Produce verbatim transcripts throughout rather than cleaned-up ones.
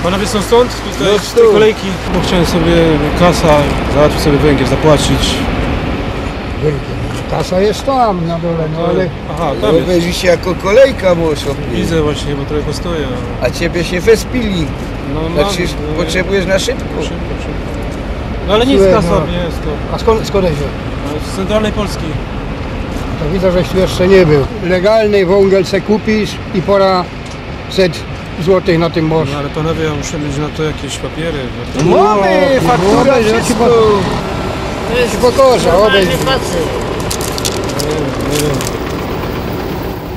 Panowie są stąd? Tutaj No z tej stąd. kolejki? Bo chciałem sobie kasa, załatwić sobie węgiel, zapłacić. Kasa jest tam na dole, no ale Aha, tam jest. Obejrzyj się, jako kolejka może. Widzę właśnie, bo trochę postoję. A ciebie się wespili. No, Znaczy, no, potrzebujesz na szybko. Szybko, szybko. No ale nic, Słuchaj, kasa no. nie jest to. A skąd, skąd jest? Z centralnej Polski. To widzę, żeś tu jeszcze nie był. Legalny wągiel se kupisz i pora set złotych na tym morzu. No ale panowie, ja muszę mieć na to jakieś papiery. No mamy, No, faktura, no, wszystko. To jest Ci pokażę, normalny obejrzyj. facet.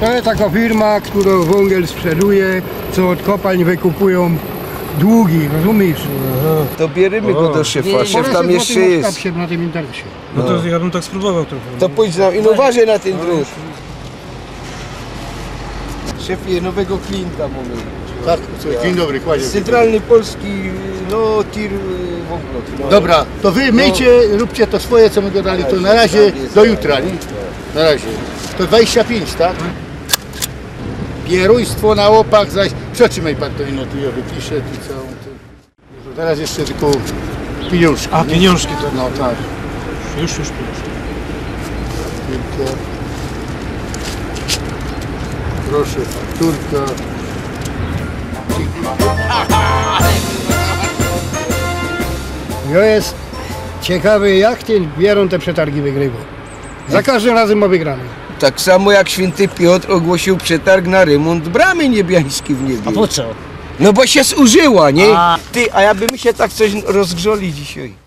To jest taka firma, która wągiel sprzeduje, co od kopalń wykupują długi, rozumiesz? To bierzemy go do szefa, szef tam jeszcze jest. Na tym interesie. No to ja bym tak spróbował trochę. To pójdź na, i no uważaj na ten drut. Szefie, nowego klienta mamy. Tak, słuchaj, dzień dobry, kłaniam się. Z centralnej Polski, no, tir, y, wąglot, no. Dobra, to wy myjcie, róbcie to swoje, co my gadali, to na razie do jutra, nie? Na razie. To dwadzieścia pięć, tak? Pieruństwo na łopach, zaś przetrzymaj pan to, ino tu ja wypiszę, tu całą tę. Teraz jeszcze tylko pieniążki, A, nie? pieniążki to No tak. Już, już pieniążki. Fakturka. Proszę, fakturka. Ja jest ciekawy, jak ten Bieron te przetargi wygrywa. Za każdym razem ma wygrany. Tak samo jak święty Piotr ogłosił przetarg na remont bramy niebiańskiej w Niebie. A po co? No bo się zużyła, nie? A. Ty, a jakby my się tak coś rozgrzoli dzisiaj.